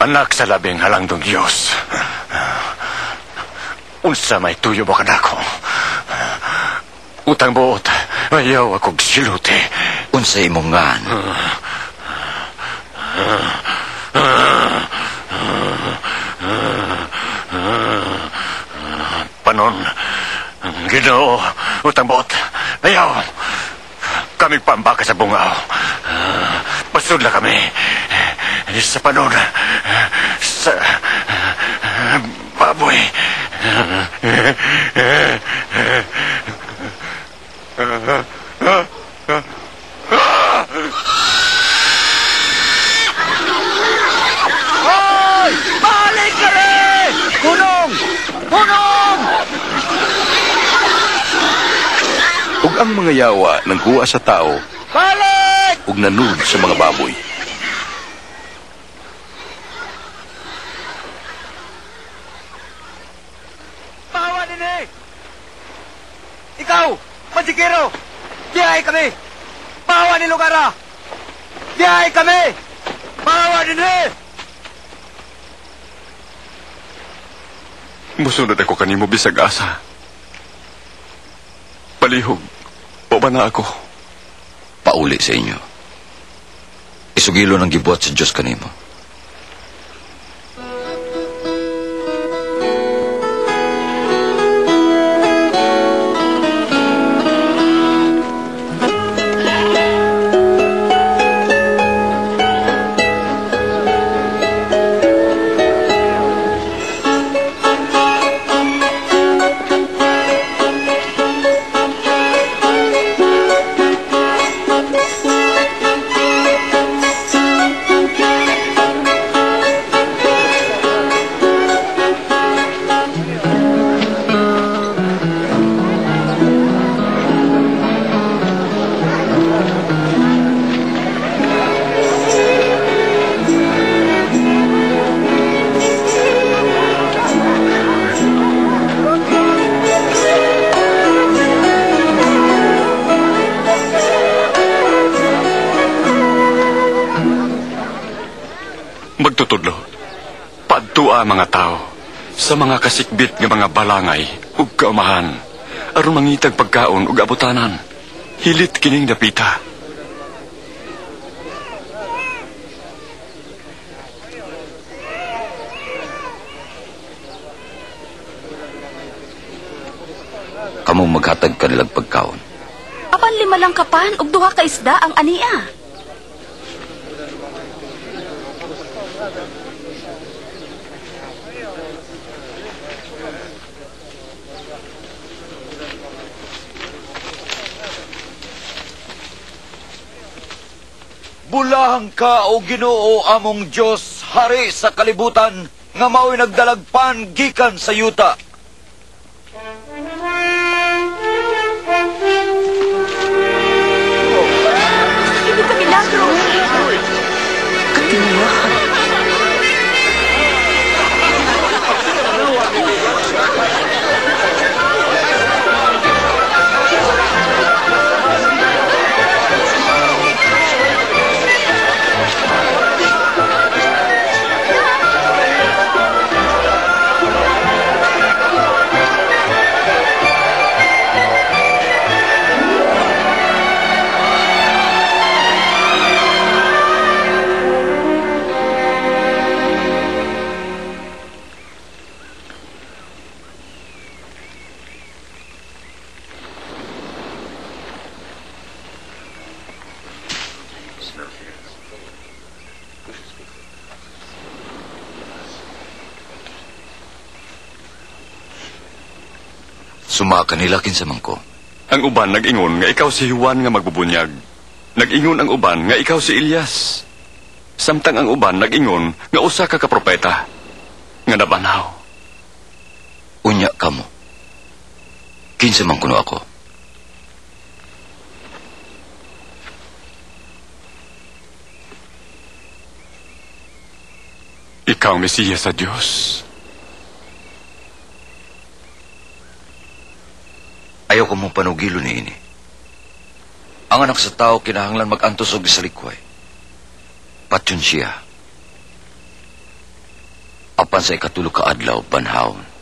Anak sa labing halangdong Dios. Unsa may tuyo mo kanako? Utang buot, ayaw akong siluti. Unsa imong ngan? Panon, Ginoo, utang buot, ayaw. Kami pambaka sa bungaw. Pasudla kami. Sa panon, sa baboy. Hoy! Balik ka rin! Hunong! Hunong! Ug ang mga yawa nangguwa sa tao. Balik! Ug nanud sa mga baboy. Bawa nini! Ikaw, Majikiro! Biyahe kami! Bawa ni Lugara! Biyahe kami! Bawa nini! Musunod ako kanimo bisag asa. Palihog, uban na ako. Pauli sa inyo. Isugilo ng gibuhat sa Diyos kanimo. Magtutudlo, padtua mga tao sa mga kasikbit nga mga balangay ug kaumahan aron mangitag pagkaon ug abutanan. Hilit kining dapita. Kamo maghatag kanilang pagkaon. Apan 5 lang kapan ug 2 ka isda ang ania. Bulahang ka, o Ginoo, among Dios, hari sa kalibutan, nga mao'y nagdalagpan gikan sa yuta. Hindi ka milagro. Katinuwahan. Suma kanila kinsa man ko. Ang uban nag-ingon nga ikaw si Juan nga magbubunyag. Nag-ingon ang uban nga ikaw si Elias. Samtang ang uban nag-ingon nga usa ka propeta nga nabanhaw. Unya kamo. Kinsa man kuno ako? Ikaw ang Mesiyas sa Dios. Ayaw ko mong panugilo ni ini. Ang anak sa tao kinahanglan mag-antos og isalikway. Patyon siya. Apan sa ikatulo ka adlaw banhawon.